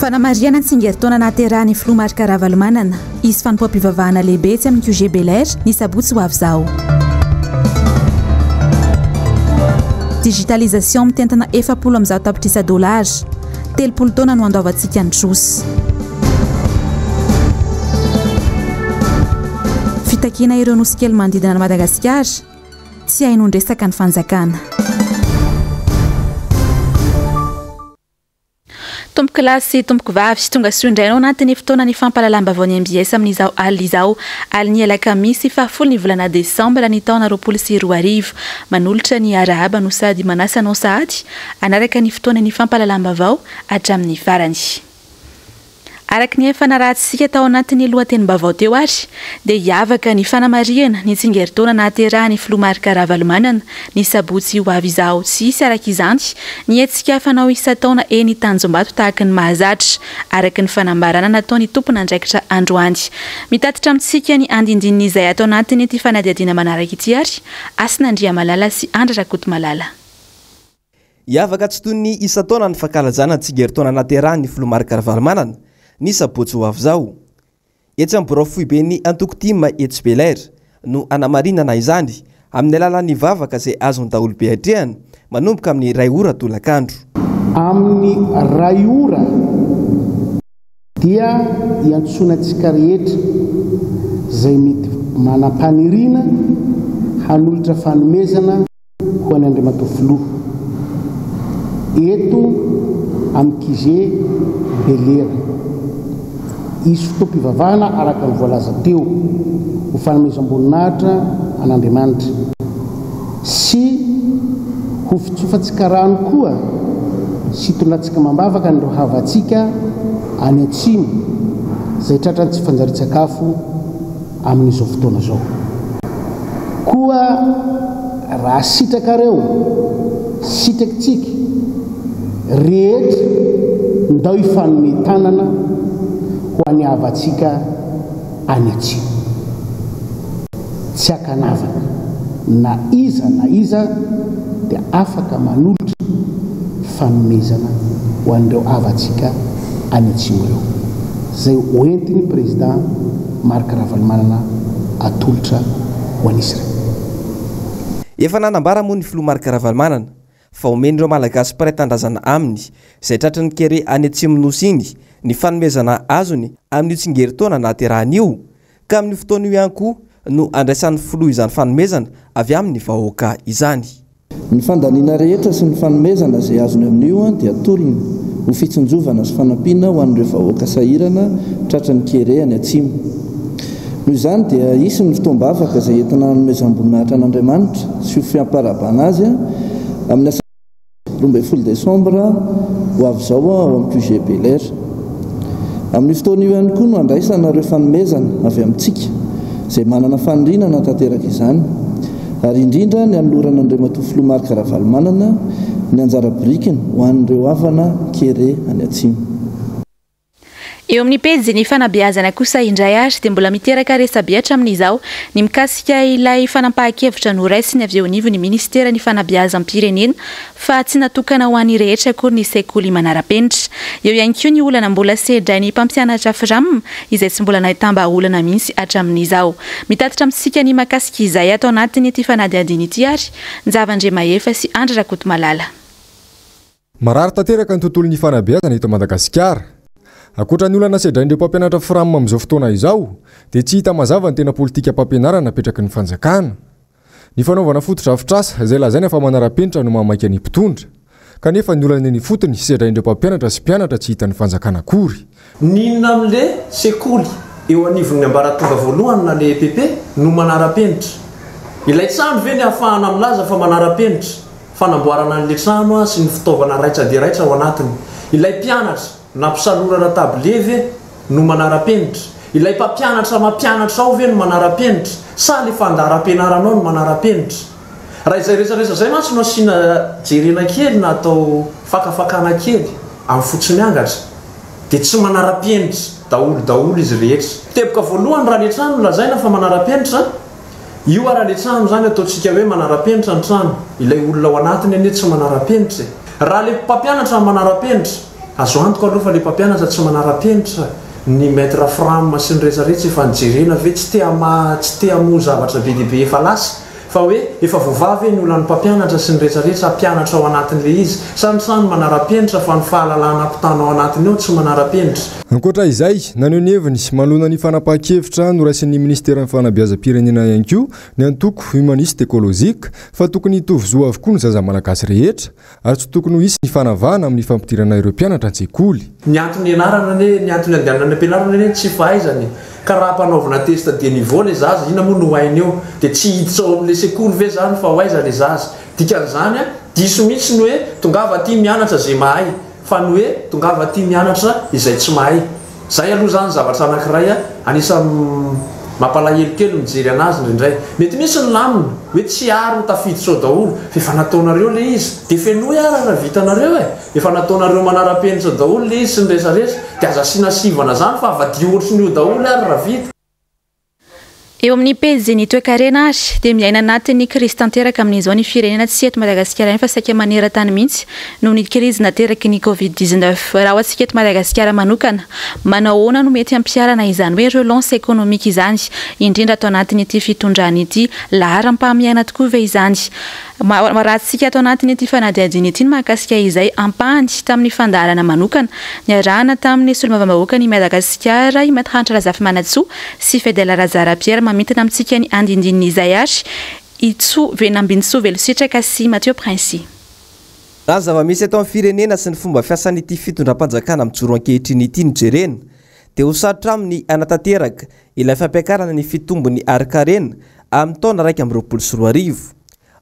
Fanamarihana ny tsingerin-taona nahaterahan'ny filoha Marc Ravalomanana. Hisy fanompoam-pivavahana lehibe etsy amin'ny QG Bel Air ny sabotsy ho avy izao. Digitalisation mitentina 140 tapitrisa dolara. 30 taona no andoavantsika ny trosa. Fitakiana ireo nosy kely manodidina an'i Madagasikara. Tsy hainoan-dresaka ny fanjakana. Tompokolahy sy tompokovavy, tonga soa indray anao anatin'ny fotoanan'ny fampahalalam-baovaon'ny mbs amin'izao alina izao. Alin'ny alakamisy fahafolo ny volana desambra ny taona 2020. Manolotra ny arahaba no sady manasa anao sahady hanaraka ny fotoanan'ny fampahalalam-baovao hatramin'ny farany. Araka ny efa narahantsika tao anatin'ny lohatenim-baovao teo ary dia hiavaka ny fanamarihana ny tsingerin-taona nahaterahan'ny filoha Marc Ravalomanana ny sabotsy ho avy izao. Tsy hisy araka izany ny hetsika fanao isan-taona eny Tanjombato tahaka ny mahazatra, araka ny fanambarana nataon'ny tompon'andraikitra androany. Mitatitra amintsika ny andindinin'izay ato anatin'ity fanadihadiana manaraka ity ary Hasina Andriamalala sy Andry Rakotomalala. Hiavaka tsy toy ny isan-taona ny fankalazana ny tsingerin-taona nahaterahan'ny filoha Marc Ravalomanana, ny sabotsy ho avy izao. Etsy amin'ny birao foiben'ny antoko tim etsy Bel'Air no hanamarinana izany, amin'ny alalan'ny vavaka izay azon'ny daholobe atrehana, manomboka amin'ny iray ora tolakandro. Amin'ny iray ora dia iantsoana antsika rehetra izay mety manam-paniriana hanolotra fanomezana. ho an'i Andriamatoa Filoha eto amin'ny QG Belera. Hisy fotoam-pivavahana araka ny voalaza teo ho fanomezam-boninahitra an'Andriamanitra sy ho fitsofantsika rano koa sy hitondrantsika amam-bavaka an'ireo havantsika any atsimo izay tratran'ny tsy fanjarian-tsakafo amin'izao fotoana izao. Koa raha sitrakareo, sitrakitsika rehetra, ndao hifanome tanana ho an'ny havantsika any atsimo. Tsy ankanavaka, na iza na iza dia afaka manolotra fanomezana ho an'ireo havantsika any atsimo ireo, izay hoentin'ny Président Marc Ravalomanana atolotra ho an'izy ireo. Efa nanambara moa ny filoha Marc Ravalomanana fa omen'ireo Malagasy mpiray tanindrazana aminy izay tratry ny kere any atsimon'ny Nosy iny ny fanomezana azony amin'io tsingerin-taona nahaterahany io ka amin'io fotoana io ihany koa no andraisan'ny filoha izany fanomezana avy amin'ny vahoaka izany. Ny fandaniana rehetra sy ny fanomezana izay azony amin'io dia atolony ho fitsinjovana sy fanampiana ho an'ireo vahoaka sahirana tratry ny kere any atsimo. Noho izany dia hisy ny fotoam-bavaka izay entina hanomezam-boninahitra an'Andriamanitra sy ho fiamparahabana Azy amin'ny 12 desambra ho avy izao ao amin'ny QG Bel Air. Amin'io fotoana io ihany koa no handraisana ireo fanomezana avy amintsika izay manana faniriana hanatanteraka izany ary indrindra ny hanoloran'Andriamatoa Filoha Marc Ravalomanana ny anjara birikiny ho an'ireo havana kere any Atsimo. Eo amin'ny pejin'ny fanabeazana kosa indray ary dia mbola miteraka resabe hatramin'izao ny mikasika ilay fanapahan-kevitra noraisiny avy eo anivon'ny minisiteran'ny fanabeazam-pirenena fa tsy natokana ho an'ny rehetra akory ny sekoly manara-penitra. Eo ihany koa ny olana mbola sedrain'ny mpampianatra Fram izay tsy mbola nahitam-bahaolana mihitsy hatramin'izao. Mitatitra amintsika ny mahakasika izay ato anatin'ity fanadihadiana ity ary Njava Andriamahefa sy Andry Rakotomalala. Marary tanteraka ny tontolon'ny fanabeazana eto Madagasikara. Ankoatra ny olana sedrain'ireo mpampianatra Fram amin'izao fotoana izao, dia tsy hita mazava ny tena politikam-pampianarana apetraky ny fanjakana. Ny fanaovana fotodrafitrasa izay lazaina fa manara-penitra no mahamaika ny mpitondra. Kanefa ny olana eny ifotony sedrain'ireo mpampianatra sy mpianatra tsy hitan'ny fanjakana akory. N'inona amin'le sekoly eo anivon'ny ambaratonga voalohany na le EPP no manara-penitra? Ilay trano ve ny ahafahana milaza fa manara-penitra? Fanamboarana an'le trano sy ny fitaovana raitra dia raitra ao anatiny. Ilay mpianatra nampisalorana tablier ve no manara-penitra? Ilay mpampianatra mampianatra ao ve no manara-penitra? Sa le fandaharam-pianarana ao no manara-penitra? Raha izay resaretra izay mantsy no asiana jerena kely na atao fakafakana kely amin'ny fo tsy miangatra dia tsy manara-penitra daholo daholo izy rehetra. Teboka voalohany raha le trano no lazaina fa manara-penitra, Io ara le trano zany ataontsika hoe manara-penitra ny trano, ilay olona ao anatiny anie tsy manara-penitra e! Raha le mpampianatra no manara-penitra, Azo antoka aloha fa le mpampianatra tsy manara-penitra ny maître Fram sy ny rehetra rehetra efa nijerena ve tsy te hamaha tsy te hamoha zavatra be dia be efa lasa fa hoe efa voavaha ve ny olan'ny mpampianatra sy ny rehetra rehetra hampianatra ao anatin'le izy sa ny sa ny manara-penitra fa ny fahalalana ampitana ao anatiny ao tsy manara-penitra. Ankoatra izay, naneho ny heviny manoloana ny fanapahan-kevitra noraisin'ny minisiteran'ny fanabeazam-pirenena ihany koa ny antoko Humaniste Ecologique fa tokony hitovy zo avokoa ny zaza malagasy rehetra ary tsy tokony ho hisy ny fanavahana amin'ny fampidirana ireo mpianatra an-tsekoly. Ny antony ianarana anie, ny antony andehanana any am-pianarana anie tsy fahaizana e. Ka raha ampanaovina test de niveau le zaza, inona moa no ho hainy eo? Dia tsy hiditra ao amin'ilay sekoly ve zany fa ho aiza le zaza? Dikan'izany an, diso mihitsy ny hoe tongava aty mianatra ze mahay, fa ny hoe tongava aty mianatra izay tsy mahay. Zay aloha zany zavatra anakiray anisan'ny mampalahelo kely mijery anazy indraindray. Mety misy ny lamina hoe tsy ary ho tafiditra ao daholo fa efa nataonareo le izy de fenoy ary raha vitanareo e! Efa nataonareo manara-penitra daholo le izy sy ny resaresa de aza asiana sivana zany fa avadio ohatrin'io daholo ary raha vita. Eo amin'ny pejin'ny toekarena ary dia miaina anatin'ny krizy tanteraka amin'izao ny firenena tsy eto Madagasikara ihany fa saika maneran-tany mihitsy noho ny krizy nateraky ny Covid 19. Raha ho antsika eto Madagasikara manokana, manao ahoana no mety hampiharana izany hoe relance économique izany, indrindra ato anatin'ity fitondrana ity? Laharam-pahamehana tokoa ve izany? Rahantsika ato anatin'ity fanadihadiana ity ny mahakasika izay ampahany tamin'ny fandaharana manokana niarahana tamin'ny solombavambahoakan'i Madagasikara, i Maître Hanitra Razafimanantsoa sy Fidèle Razara Pierre mamintina amintsika ny andinindinin'izay ary i Tsoa Venambinintsoa Velositraka sy Mathieu Princi. Raha ny zava-misy eto amin'ny firenena sy ny fomba fiasan'ity fitondram-panjakana mijoro ankehitriny ity no jerena dia ho sarotra aminy hanatanteraka ilay fampiakarana ny fitombon'ny harin-karena amin'ny taona 2021.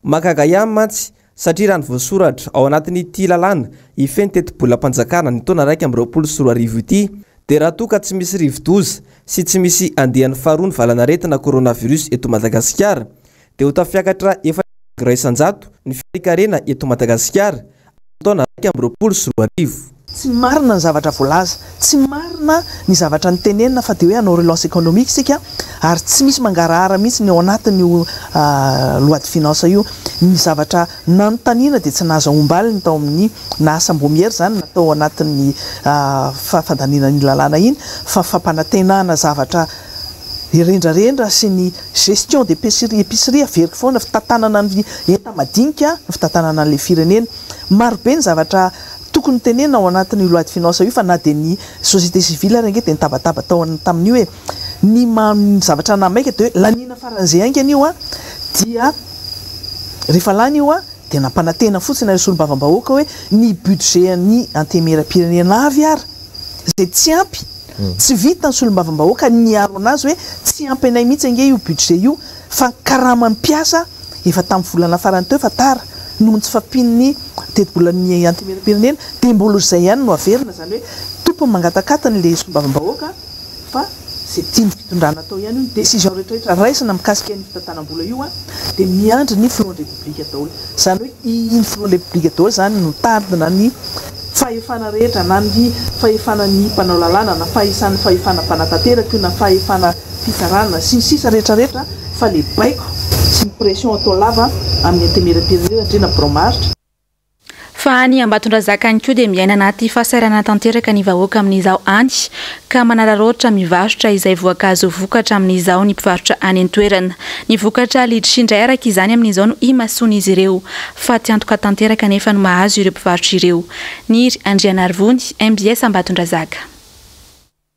Mahagaga ihany mantsy satria raha ny voasoratra ao anatin'ity lalàna hifehy ny tetibolam-panjakana ny taona 2021 ity dia raha toa ka tsy misy rivodoza sy tsy misy andiany faharoa ny valanaretina coronavirus eto Madagasikara dia ho tafiakatra 4% ny fiharian-karena eto Madagasikara amin'ny taona 2021. Tsy marina ny zavatra voalaza, tsy marina ny zavatra notenenina fa dia hoe hanao relance économique isika ary tsy misy mangarahara mihitsy ny ao anatin'io loi de finance io. Ny zavatra nanontaniana dia tsy nahazahoam-baliny tao amin'ny na asam-boamiera izany na tao anatin'ny fandaniana an'iny lalàna iny fa fampanantenana zavatra rendrarendra sy ny gestion d'épicerie, épicerie averiko foana, fitantanana ny enta-madinika, ny fitantanana an'ilay firenena. Marobe ny zavatra tokony tenenina ao anatin'io loi de finance io fa na dia ny société civile ary ange dia nitabataba tao tamin'io e! Ny ny zavatra nahamaika dia hoe laniana faran'izay haingana io an! dia rehefa lany io an! dia nampanantena fotsiny ireo solombavambahoaka hoe ny budget an'ny antenimierampirenena avy ary izay tsy ampy, tsy vita ny solombavambahoaka niaro anazy hoe tsy ampy anay mihitsy ange io budget io fa karaman'ny mpiasa efa tamin'ny volana farany teo efa tara noho ny tsy fahampian'ny tetibolan'ny antenimierampirenena dia mbola izay ihany no averina, izany hoe tompony mangatakatiny ilay solombavambahoaka fa izay tian'ny fitondrana atao ihany io, ny décision rehetrarehetra raisina mikasika an'io fitantanam-bola io dia miandry ny filohan'ny Repoblika daholo. Izany hoe iny filohan'ny Repoblika daholo izany no mitandrina ny fahefana rehetra na ny fahefana ny mpanao lalàna na fahesan'ny fahefana mpanatanteraka io na fahefana fitsarana sy ny sisa rehetra rehetra fa le baiko sy ny pression atao lava amin'ny antemieram-pirenena ndrindra birao maharitra. Fa any Ambatondrazaka any koa dia miaina anaty fahasahiranana tanteraka ny vahoaka amin'izao any ka manararaotra mivarotra izay voankazo vokatra amin'izao ny mpivarotra any an-toerana. Ny vokatra litchi indray araka izany amin'izao no imasoan'izy ireo. Faty antoka tanteraka anefa no mahazo ireo mpivarotra ireo. Niry Andrianarivony, mbs Ambatondrazaka.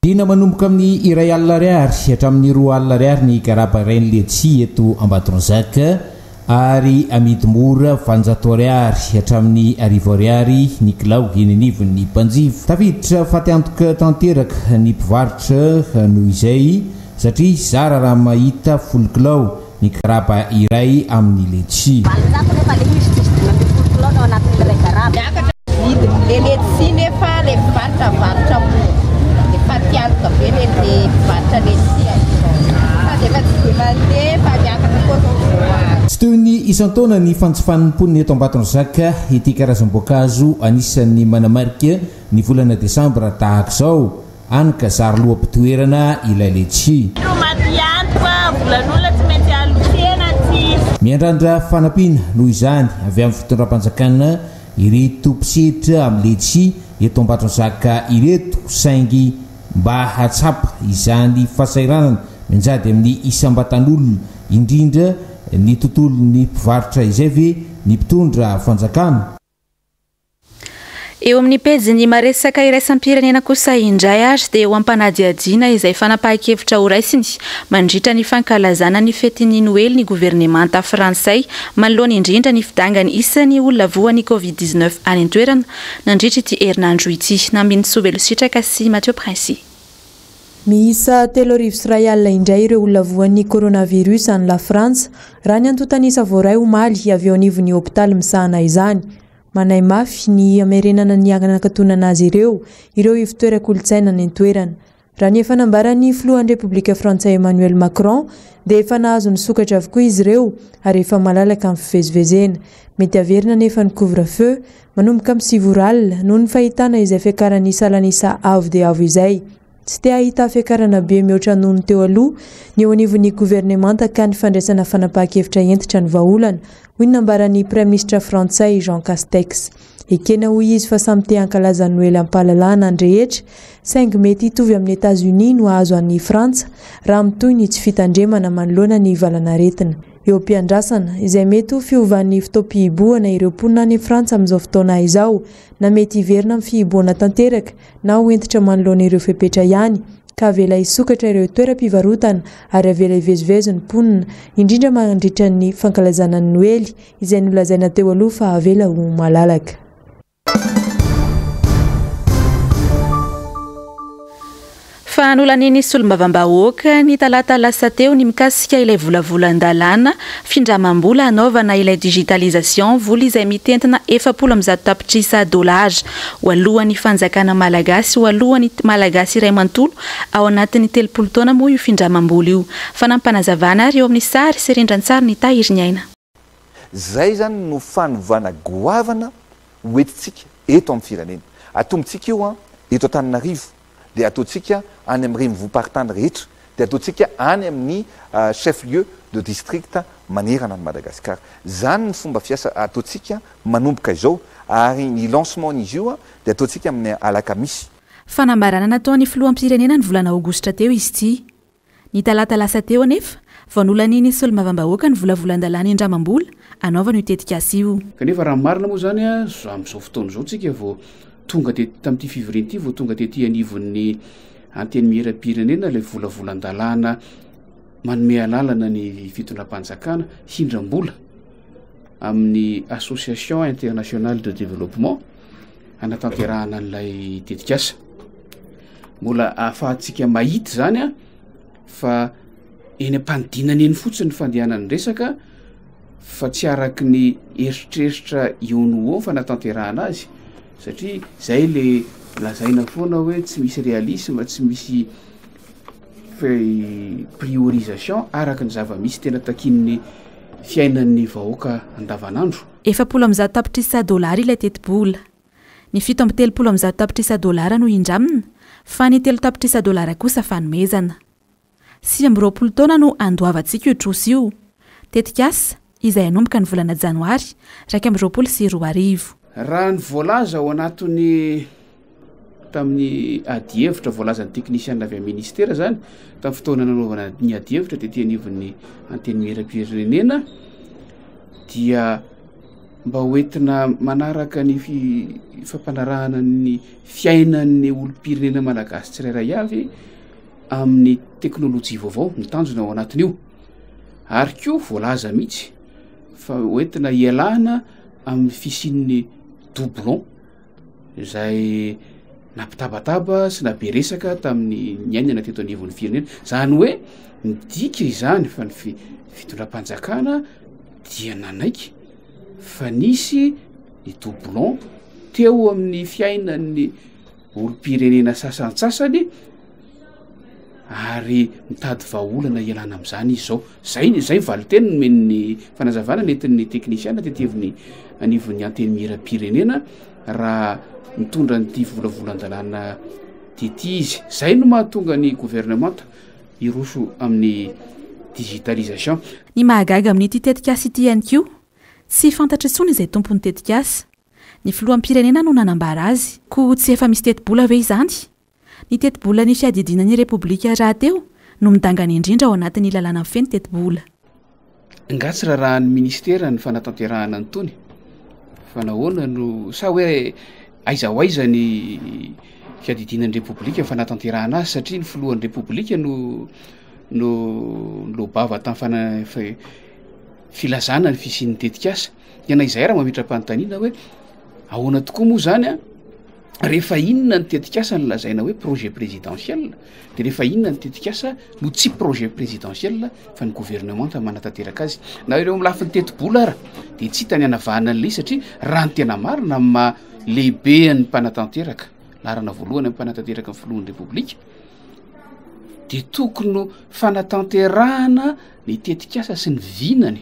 Dina manomboka amin'ny 1000 ariary hatramin'ny 2000 ariary ny garaba irain'ny letchi eto Ambatondrazaka ary amidy mora 800 ariary hatramin'ny 1000 ariary ny kilao eny anivon'ny mpanjifa. Tafiditra faty antoka tanteraka ny mpivarotra noho izay satria zara raha mahita folo kilao ny garaba iray amin'ny letchi. 800 nefa le izy tsisy 15 kilao ny ao anatin'ilay iray garaba. Miakatra ny vidiny le letchi nefa le mpivarotra mivarotra mora de fatiantoka be le le mpivarotra letchi e. Sady efa tsy de mandeha fa miakatra koa zao vao azo. Tsy toy ny isan-taona ny fanjifan'ny mponina eto Ambatondrazaka ity karazam-boankazo anisan'ny manamarika ny volana desambra tahaka izao. Any ka zary loham-pitoerana ilay letchi. Indro maty antoka, volan'olona tsy maintsy aloa tsena tsy. Miandrandra fanampiana noho izany avy amin'ny fitondram-panjakana ireto mpisehatra amin'ny letchi eto Ambatondrazaka ireto saingy mba hahatsapa izany fahasahiranana mianjady amin'ny isam-batan'olona indrindra ny tontolon'ny mpivarotra izay ve ny mpitondra fanjakana? Eo amin'ny pejin'ny maresaka iraisam-pirenena kosa indray ary dia eo am-panadihadiana izay fanapahan-kevitra horaisiny mandritra ny fankalazana ny fetin'ny Noely ny governemanta frantsay manoloana indrindra ny fidangan'ny isan'ny olona voan'ny Covid 19 any an-toerana nandritra ity herinandro ity. Nambinintsoa Velositraka sy Mathieu Princi. Miisa 3100 indray ireo olona voan'ny coronavirus any Lafrantsa, raha ny antontan'isa voaray omaly avy eo anivon'ny hopitaly misahana izany. Manahy mafy ny hamerenana ny hanakatonana azy ireo ireo ivotoeran-kolontsaina any an-toerana. Raha ny efa nambaran'ny filohan'ny Repoblika frantsay Emmanuel Macron dia efa nahazo nisokatra avokoa izy ireo ary efa malalaka amin'ny fivezivezena. Mety haverina anefa ny couvre-feu manomboka amin'ny 9 ora alina noho ny fahitana izay fiakaran'ny salan'isa avo dia avo izay. Tsy te hahita fiakarana be mihoatra noho ny teo aloha ny eo anivon'ny governemanta ka ny fandraisana fanapahan-kevitra hentitra no vahaolana, hoy ny nambaran'ny praiminisitra frantsay Jean Castex. Ekena hoy izy fa samy te hankalaza ny Noely am-pahalalahana ny rehetra, saingy mety hitovy amin'i Etazonia no hahazo an'i Frantsa raha mitohy ny tsy fitandremana manoloana ny valanaretina. Eo am-piandrasana izay mety ho fiovan'ny fotoam-pihibohana ireo mponina any Frantsa amin'izao fotoana izao, na mety hiverina amin'ny fihibohana tanteraka na ho hentitra manoloana ireo fepetra ihany, ka avela hisokatra ireo toeram-pivarotana ary avela hivezivezy ny mponina, indrindra mandritra ny fankalazana ny Noely, izay nolazaina teo aloha fa avela ho malalaka. Fa nolanian'ny solombavambahoaka ny talata lasa teo ny mikasika ilay volavolan-dalàna findramam-bola hanaovana ilay digitalisation vola izay mitentina 140 tapitrisa dolara ho alohan'ny fanjakana malagasy ho alohan'ny malagasy iray manontolo ao anatin'ny 30 taona moa io findramam-bola io. Fanampinazavana ary eo amin'ny sary sy rindran-tsary ny Tahiriniaina. Izay izany no fanovana goavana hoentintsika eto amin'ny firenena. Atombontsika io eto Antananarivo, dia ataontsika any amin'ny renivohim-paritany rehetra, dia ataontsika any amin'ny chef lieu de district manerana an'i Madagasikara. Izany ny fomba fiasa ataontsika manomboka izao ary ny lancement-n'izy io dia ataontsika amin'ny alakamisy. Fanambarana nataon'ny filoham-pirenena ny volana aogositra teo izy ity. Ny talata lasa teo anefa, vao nolanian'ny solombavambahoaka ny volavolan-dalàna indramam-bola hanaovana io tetikasa io. Kanefa raha ny marina moa izany, amin'izao fotoana izao tsika vao tonga tety, tamin'ity fivoriana ity vao tonga tety anivon'ny Antenimierampirenena ilay volavolan-dalàna manome alalana ny fitondram-panjakana hindram-bola amin'ny Association Internationale de Développement hanatanterahana an'ilay tetikasa. Mbola ahafahantsika mahita izany an, fa eny am-panidinana eny fotsiny ny fandehanan'ny resaka fa tsy araky ny eritreritra eo no ho eo ny fanatanterahana azy satria zay le lazaina foana hoe tsy misy réalisme, tsy misy priorisation araky ny zava-misy tena takian'ny fiainan'ny vahoaka andavanandro. 140 tapitrisa dolara ilay tetibola. Ny 137 tapitrisa dolara no hindramina, fa ny 3 tapitrisa dolara kosa fanomezana. 29 taona no handoavantsika io trosa io. Tetikasa izay hanomboka ny volana janoary 2021. Raha ny voalaza ao anatin'ny tamin'ny adihevitra voalazan'ny teknisiana avy amin'ny ministera izany tamin'ny fotoana nanaovana ny adihevitra tety anivon'ny antenimieram-pirenena dia mba hoentina manaraka ny fampanarahana ny fiainan'ny olom-pirenena malagasy tsirairay avy amin'ny teknolojia vaovao ny tanjona ao anatin'io ary koa voalaza mihitsy fa hoentina hialana amin'ny fisian'ny doublon izay nampitabataba sy nabe resaka tamin'ny niainana teto anivon'ny firenena. Izany hoe midika izany fa ny fitondram-panjakana dia nanaiky fa nisy ny doublon teo amin'ny fiainan'ny olom-pirenena sasantsasany ary mitady vahaolana hialana amin'izany izy izao. Zay ny zay valin-teny nomen'ny fanazavana nentin'ny teknisiana tety amin'ny anivon'ny antenimieram-pirenena raha nitondra an'ity volavolan-dalàna tety izy. Zay no mahatonga ny governemanta hiroso amin'ny digitalisation. Ny mahagaga amin'ity tetikasa ity ihany koa, tsy fantatra intsony izay tompon'ny tetikasa. Ny filoham-pirenena no nanambara azy. Koa tsy efa misy tetibola ve izany? Ny tetibolan'ny fiadidiana ny Repoblika rahateo no midangana indrindra ao anatin'ny lalàna mifehy ny tetibola. Nga tsy rarahan'ny ministera ny fanatanterahana an'itony? Fa nahoana no, sa hoe aiza ho aiza ny fiadidiana ny Repoblika ny fanatanterahana azy satria ny filohan'ny Repoblika no no niloa-bava tamin'ny fana- filazana ny fisian'ny tetikasa. Tena izahay ary mametra-panontaniana hoe ahoana tokoa moa zany an? Rehefa inona ny tetikasa no lazaina hoe projet présidentiel de rehefa inona ny tetikasa no tsy projet présidentiel fa ny gouvernemanta manatanteraka azy? Na ireo amin'ny lafiny tetibola ara de tsy hita ny hanavahana an'ilay izy satria raha ny tena marina amin'ny maha lehibe an'ny mpanatanteraka, laharana voalohany amin'ny mpanatanteraka ny filohan'ny repoblika de tokony ho fanatanterahana ny tetikasa sy ny vinany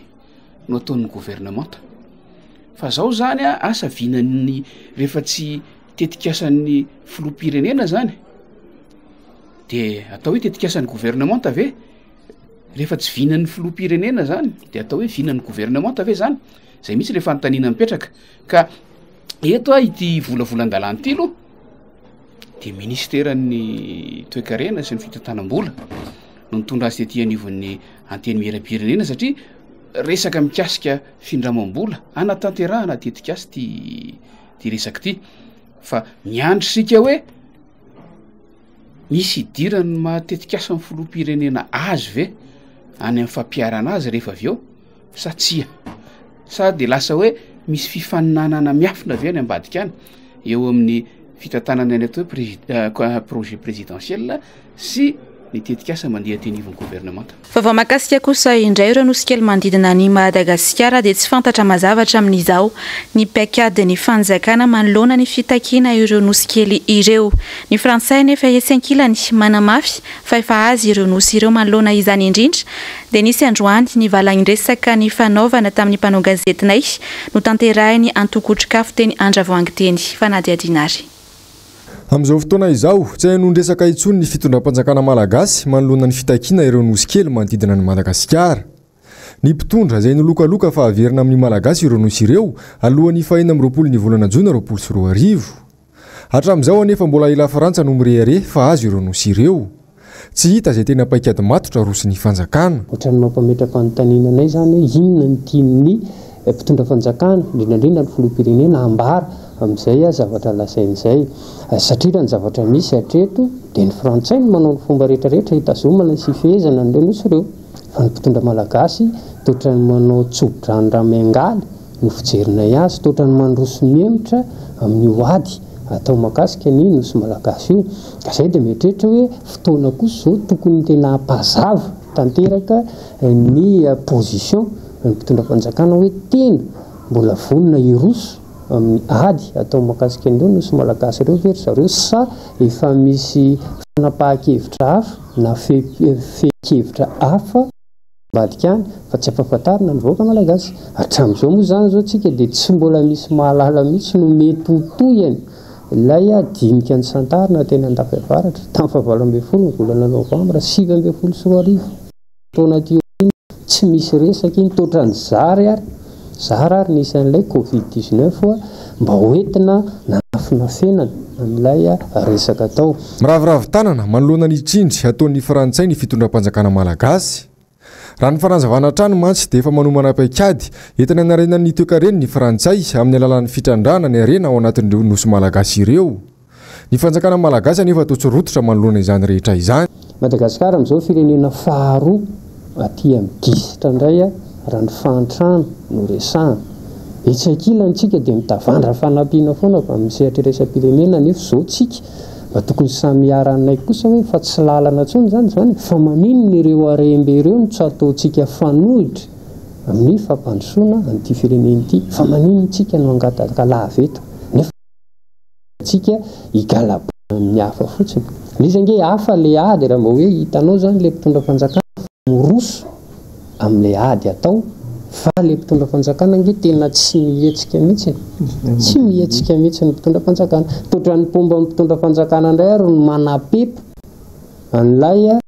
no ataon'ny governemanta. Fa zao zany a, asa vinan'ny rehefa tsy tetikasan'ny filoham-pirenena zany de atao hoe tetikasan'ny governemanta ve? Rehefa tsy vinan'ny filoham-pirenena zany de atao hoe vinan'ny governemanta ve zany? Zay mihitsy le fanontaniana mipetraka. Ka eto a ity volavolan-dalàna ity aloha de ministeran'ny toekarena sy ny fitantanam-bola no nitondra azy tety anivon'ny antenimieram-pirenena satria resaka mikasika findramam-bola hanatanterahana tetikasa ity ity resaka ity fa miandry isika hoe misy idiran'ny maha tetikasa ny filoham-pirenena azy ve any amin'ny fampiharana azy rehefa avy eo sa tsia sa de lasa hoe misy fifaninanana miafina ve any ambadika any eo amin'ny fitantanana ny atao hoe presi- projet présidentiel sy ny tetikasa mandeha aty anivon'ny governemanta. Vaovao mahakasika kosa indray ireo nosy kely manodidina an'i Madagasikara dia tsy fantatra mazava hatramin'izao ny paikadin'ny fanjakana manoloana ny fitakiana ireo nosy kely ireo. Ny frantsay anefa etsy ankilany manamafy fa efa azy ireo nosy ireo manoloana izany indrindra dia nisy androany ny valagndresaka nifanaovana tamin'ny mpanao gazetinay notanterahin'ny antoko Otrikafo teny Andravoahangy teny. Fanadihadiana ary. Amin'izao fotoana izao, tsy ahenoan-dresaka intsony ny fitondram-panjakana malagasy manoloana ny fitakiana ireo nosy kely manodidina an'i Madagasikara. Ny mpitondra izay nilokaloka fa haverina amin'ny Malagasy ireo nosy ireo alohan'ny faha-26 ny volana jona 2020. Hatramin'izao anefa mbola i Lafrantsa no mirehareha fa azy ireo nosy ireo. Tsy hita izay tena paikady matotra aroson'ny fanjakana. Ohatran'ny mampametra-panontaniana anay izany hoe inona no tian'ny mpitondra fanjakana, indrindra indrindra ny filoham-pirenena hambara amin'izay zavatra lazainy izay. Satria raha ny zavatra misy hatreto dia ny frantsay no manao ny fomba rehetra rehetra hitazomana sy hifehezana an'ireo nosy ireo. Fa ny mpitondra malagasy toa ohatran'ny manao tso-drano ramiangaly no fijerinay azy, toa ohatran'ny mandroso mihemotra amin'io ady atao mahakasika ny nosy malagasy io. Ka izay dia mieritreritra hoe fotoana kosa izao tokony tena hampazava tanteraka ny position ny mpitondra fanjakana hoe tena mbola vonona hiroso amin'ny ady atao mahakasika an'ireo nosy malagasy ireo ve ry zareo sa efa misy fanapahan-kevitra hafa na fehin-kevitra hafa ambadika any fa tsy ampahafantarina ny vahoaka malagasy. Hatramin'izao moa izany izao tsika dia tsy mbola misy mahalala mihitsy no mety ho tohiny ilay dinika nisantarina teny Andafiavaratra tamin'ny faha-18 ny volana novambra 2019. Taona aty aoriana tsy misy resaka iny, toa ohatran'ny zary ary, zara ary nisy an'ilay covid 19 mba hoentina nanafinafenana an'ilay resaka tao. Miraviravy tanana manoloana ny tsindry ataon'ny frantsay ny fitondram-panjakana malagasy. Raha ny fanazavana hatrany mantsy dia efa manomana paikady entina hanarenana ny toekareny ny frantsay amin'ny alalan'ny fitrandrahana ny harena ao anatin'ireo nosy malagasy ireo. Ny fanjakana malagasy anefa toa tsy rototra manoloana izany rehetra izany. Madagasikara amin'izao firenena faharoa aty amin'ny gisitra indray raha ny fahantrana no resahana. Etsy ankilany tsika dia mitavandra fanampiana foana avy amin'ny sehatra iraisam-pirenena nefa izao tsika mba tokony samy hiara-hanaiky kosa hoe fa tsy lalana intsony izany izany e! Fa maninona ireo harembe ireo no tsy ataontsika fanohitra amin'ny fampandrosoana an'ity firenena ity? Fa maninona tsika no hangataka lava eto nefa tsika higalabona amin'ny hafa fotsiny. Ilay izy ange hafa ilay ady raha mba hoe hitanao izany ilay mpitondra fanjakana fa miroso amin'ilay ady atao fa ilay mpitondra fanjakana ange tena tsy mihetsika mihitsy e. Tsy mihetsika mihitsy ny mpitondra fanjakana. Toa ny mpomba ny mpitondra fanjakana indray ary no manapepo an'ilay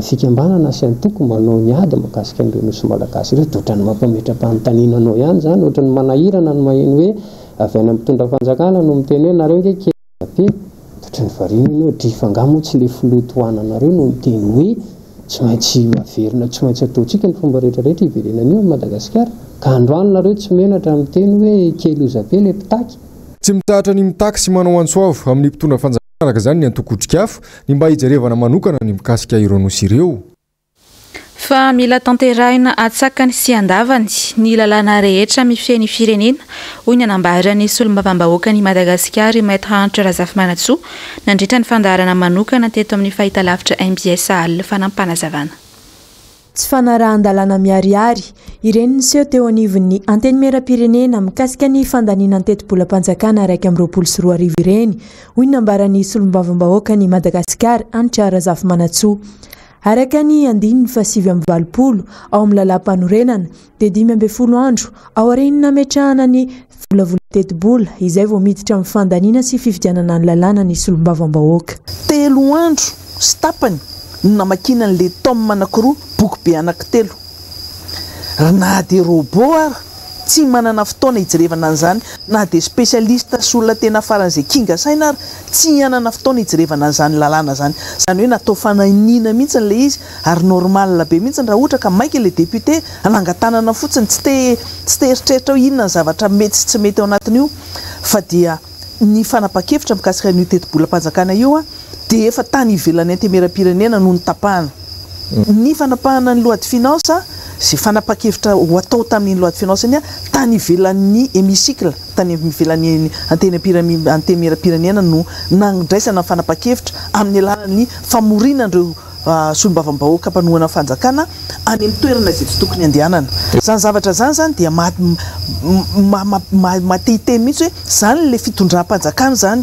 fikambanana sy antoko manao ny ady mahakasika an'ireo nosy malagasy ireo. Dia ohatran'ny mampametra-panontaniana anao ihany izany, ohatran'ny manahirana ny maheno hoe. avy any amin'ny mpitondra fanjakana no miteny hoe nareo nge kely be, ohatran'ny variana ianao, dry fa angaha moa tsy le filoha tohananareo no miteny hoe tsy maintsy averina, tsy maintsy ataontsika ny fomba rehetra rehetra hiverenan'io amin'i Madagasikara, ka androany nareo tsy menatra miteny hoe kely hozabe le mpitaky. Tsy mitsahatra ny mitaky sy manao antso avo amin'ny mpitondra fanjakana araka izany ny antoko Otrikafo ny mba hijerevana manokana ny mikasika ireo nosy ireo. Fa mila tanterahina atsakany sy andavany ny lalàna rehetra mifehy ny firenena, hoy ny nanambaran'ny solombavambahoakan'i Madagasikara, Maître Hanitra Razafimanantsoa, nandritra ny fandaharana manokana teto amin'ny fahitalavitra mbs Al fanampanazavan. Tsy fanarahan-dalàna miharihary, ireny niseho teo anivon'ny Antenimierampirenena mikasika ny fandaniana ny tetibolam-panjakana 2021 ireny, hoy ny nambaran'ny solombavambahoakan'i Madagasikara, Hanitra Razafimanantsoa. Araka ny andininy faha-89 ao amin'ny Lalàmpanorenana dia 15 andro aorian'ny nametrahana ny volavolan-tetibola izay vao miditra amin'ny fandaniana sy fifidianana ny lalàna ny solombavambahoaka. Telo andro sy tapany no namakiana an'ilay tome anankiroa, boky be anankitelo. Ry na dia robot ara tsy manana fotoana hijerevana an'izany, na dia spécialiste sy olona tena faran'izay kinga saina ara tsy hanana fotoana hijerevana an'izany lalàna izany. Izany hoe natao fanahiniana mihitsy ilay izy ary normal be mihitsy raha ohatra ka maika ilay député hanangan-tanana fotsiny, tsy te tsy te hieritreritra hoe inona ny zavatra mety sy tsy mety ao anatin'io fa dia ny fanapahan-kevitra mikasika an'io tetibolam-panjakana io dia efa tany ivelan'ny Antemieram-pirenena no notapahana. Ny fanapahana ny loi de finance, izay fanapahan-kevitra ho atao tamin'iny loi de finance iny, tany ivelan'ny hémicycle, tany ivelan'ny Antenimieram-pirenena no nandraisana ny fanapahan-kevitra amin'ny alalan'ny famoriana an'ireo solombavambahoaka mpanohana ny fanjakana any amin'ny toerana izay tsy tokony handehanana. Izany zavatra izany izany dia maha-te-hiteny mihitsy hoe izany ilay fitondram-panjakana izany,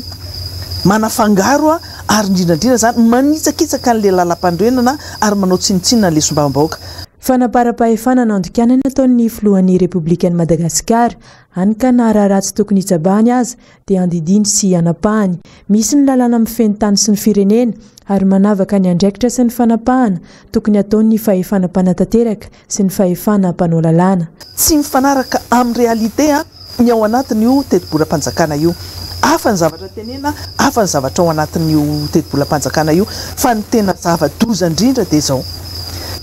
manafangaro ary indrindra indrindra izany manitsakitsaka an'ilay lalampanorenana ary manao tsinontsinona an'ilay solombavambahoaka. Fanaparam-pahefana nandikana nataon'ny filohan'ny Repoblikan'i Madagasikara, hany ka na raharaha tsy tokony hitsabahany aza dia andidiany sy anapahany. Misy ny lalàna mifehy ny tany sy ny firenena ary manavaka ny andraikitra sy ny fanapahana tokony hataon'ny fahefana mpanatanteraka sy ny fahefana mpanao lalàna. Tsy mifanaraka amin'ny réalité ny ao anatin'io tetibolam-panjakana io. Hafa ny zavatra tenena, hafa ny zavatra ao anatin'io tetibolam-panjakana io. Fa ny tena zava-doza indrindra dia izao,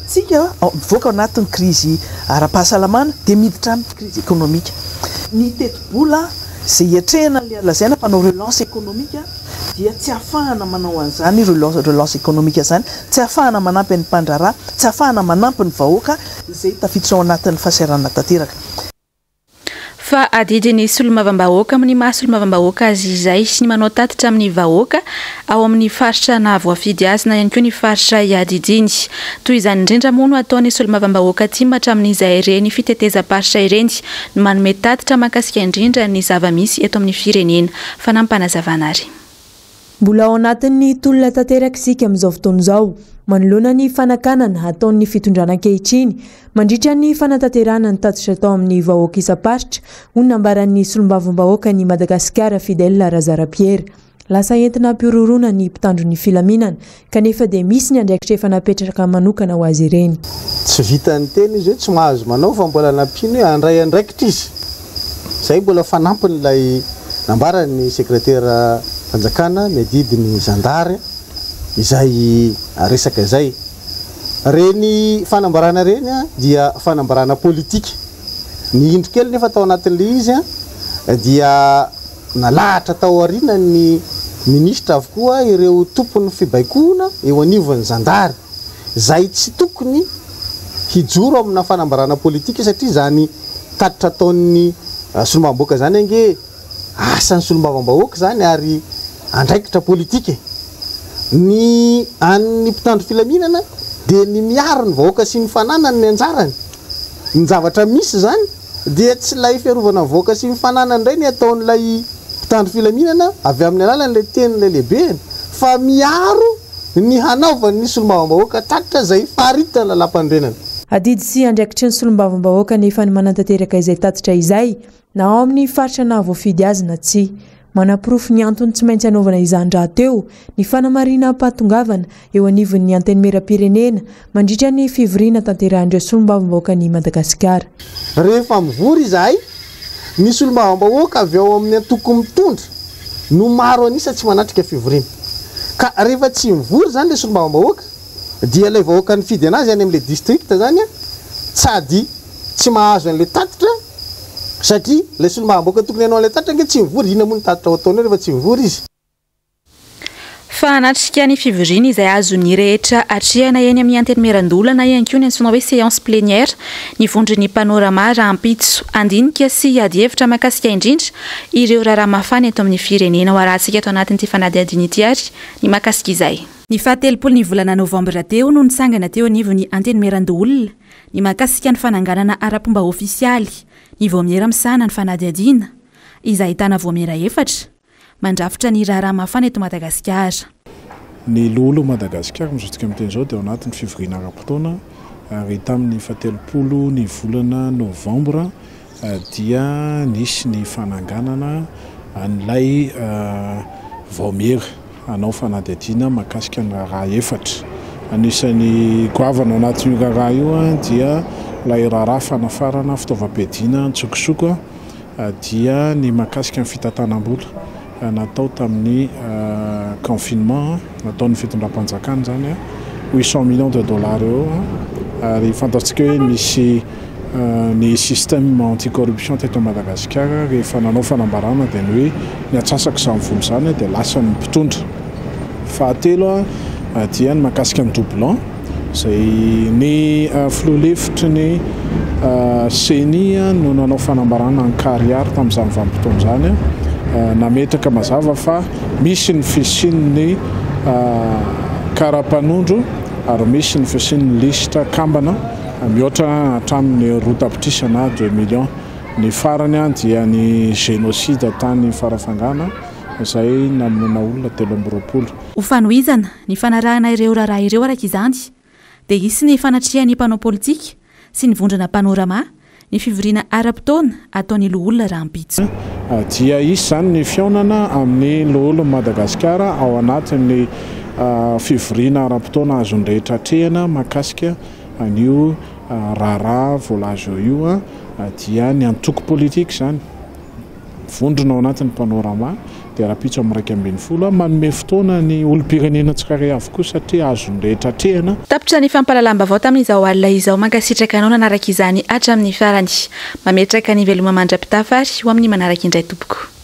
tsika mivoaka ao anatin'ny krizy ara-pahasalamana dia miditra amin'ny krizy ekonomika. Ny tetibola izay hiatrehana an'ilay lazaina fa hanao relance économique dia tsy ahafahana manao an'izany relance économique izany, tsy ahafahana manampy an'ny mpandraharaha, tsy ahafahana manampy ny vahoaka izay tafiditra ao anatin'ny fahasahiranana tanteraka. Fa adidin'ny solombavambahoaka amin'ny maha solombavambahoaka azy izay ny manao tatitra amin'ny vahoaka ao amin'ny faritra nahavoafidy azy na ihany koa ny faritra iadidiany. Toy izany indrindra moa no ataon'ny solombavambahoaka tim hatramin'izay ireny fitetezam-paritra ireny no manome tatitra mahakasika indrindra ny zava-misy eto amin'ny firenena. Fanampinazavana ary. Mbola ao anatin'ny tolona tanteraka isika amin'izao fotoana izao, manoloana ny fanakanana ataon'ny fitondrana ankehitriny mandritra ny fanatanterahana ny tatitra atao amin'ny vahoaka isam-paritra, hoy ny nambaran'ny solombavambahoakan'i Madagasikara Fidèle Razarapiera. Lasa entina hampihorohoroana ny mpitandro ny filaminana, kanefa dia misy ny andraikitra efa napetraka manokana ho azy ireny. Tsy vitan'ny teny izy hoe tsy mahazo manao fa mbola nampiany hoe handray andraikitra izy. Izay mbola fanampin'ilay nambaran'ny sekretera fanjakana miadidy ny zandary izay resaka izay. Ireny fanambarana ireny dia fanambarana politika. Ny indro kely nefa tao anatin'ilay izy dia Nalahatra tao aorianan'ny minisitra avokoa ireo tompon'ny fibaikoana eo anivon'ny zandary, izay tsy tokony hijoro amina fanambarana politika satria izany tatitra ataon'ny solombavambahoaka izany ange asan'ny solombavambahoaka izany ary andraikitra politika e! Ny an'ny mpitandro filaminana dia ny miaro ny vahoaka sy ny fananany ny anjarany. Ny zavatra misy izany dia tsy ilay fiarovana ny vahoaka sy ny fananany indray ny ataon'ilay mpitandro filaminana avy amin'ny alalan'ilay tenin'ilay lehibeny fa miaro ny hanaovan'ny solombavambahoaka tatitra izay faritan'ny lalàmpanorenana. Adidy sy andraikitry ny solombavambahoaka anefa ny manatanteraka izay tatitra izay na ao amin'ny faritra nahavoafidy azy na tsia. Manaporofo ny antony tsy maintsy hanaovana izany rahateo ny fanamarinam-pahatongavana eo anivon'ny Antenimierampirenena mandritra ny fivoriana tanterahin'ireo solombavambahoakan'i Madagasikara. Rehefa mivory izahay Ny solombavambahoaka avy ao amin'ny antoko mitondra no maro an'isa tsy manatrika fivoriana. Ka rehefa tsy mivory izany ilay solombavambahoaka dia ilay vahoaka nifidy anazy any amin'ilay district izany sady tsy mahazo an'ilay tatitra satria ilay solombavambahoaka tokony hanao an'ilay tatitra ange tsy mivory, inona moa ny tatitra ho ataony eo rehefa tsy mivory izy? Fa hanatrika ny fivoriana izay azon'ny rehetra atrehina eny amin'ny Antenimierandoholona na ihany koa ny antsoina hoe séance plénière ny vondron'ny Panorama rahampitso. Handinika sy hiady hevitra mahakasika indrindra ireo raharaha mafana eto amin'ny firenena. Ho arahantsika ato anatin'ity fanadihadiana ity ary ny mahakasika izay. Ny fahatelopolo ny volana novambra teo no nitsangana teo anivon'ny Antenimierandoholona ny mahakasika ny fananganana ara-pomba ofisialy ny vaomiera misahana ny fanadihadiana izay ahitana vaomiera efatra mandrafitra ny raharaha mafana eto Madagasikara. Ny Loholon'i Madagasikara amin'izao tsika miteny izao dia ao anatin'ny fivoriana ara-potoana ary tamin'ny fahatelopolo ny volana novambra dia nisy ny fananganana an'ilay vaomiera hanao fanadihadiana mahakasika ny raharaha efatra. Anisan'ny goavana ao anatin'io raharaha io dia ilay raharaha fanafarana fitaovam-piadiana an-tsokosoko. dia ny mahakasika ny fitantanam-bola natao tamin'ny confinement nataon'ny fitondram-panjakana izany, 800 millions de dollars eo ary fantatsika hoe nisy ny système anti-corruption teto Madagasikara rehefa nanao fanambarana dia ny hoe ny antsasak'izany vola izany dia lasan'ny mpitondra. Fahatelo dia ny mahakasika ny doublon. Izay ny filoha lefitry ny Ceni no nanao fanambarana an-karihary tamin'izany vanim-potoana izany, nametraka mazava fa misy ny fisian'ny kara-panondro ary misy ny fisian'ny lisitra kambana mihoatra hatramin'ny 2 tapitrisa na 2 millions. Ny farany dia ny génocide tany Farafangana izay namonoana olona 23. Ho fanohizana ny fanarahana ireo raharaha ireo araka izany dia hisy ny fanatrehan'ny mpanao politika sy ny vondrona Panorama ny fivoriana ara-potoana ataon'ny loholona rahampitso. Dia hisy izany ny fihaonana amin'ny loholon'i Madagasikara ao anatin'ny fivoriana ara-potoana azon'ny rehetra atrehina mahakasika an'io raharaha voalaza eo io dia ny antoko politika izany. Vondrona ao anatin'ny Panorama dia rahampitso amin'ny 11, manome fotoana ny olom-pirenena tsirairay avokoa satria azon'ny rehetra atrehina. Tapitra ny fampahalalam-baovao tamin'izao alina izao. Mankasitraka anao nanaraka izany hatramin'ny farany. Mametraka ny veloma mandra-pitafa ary ho amin'ny manaraka indray tompoko.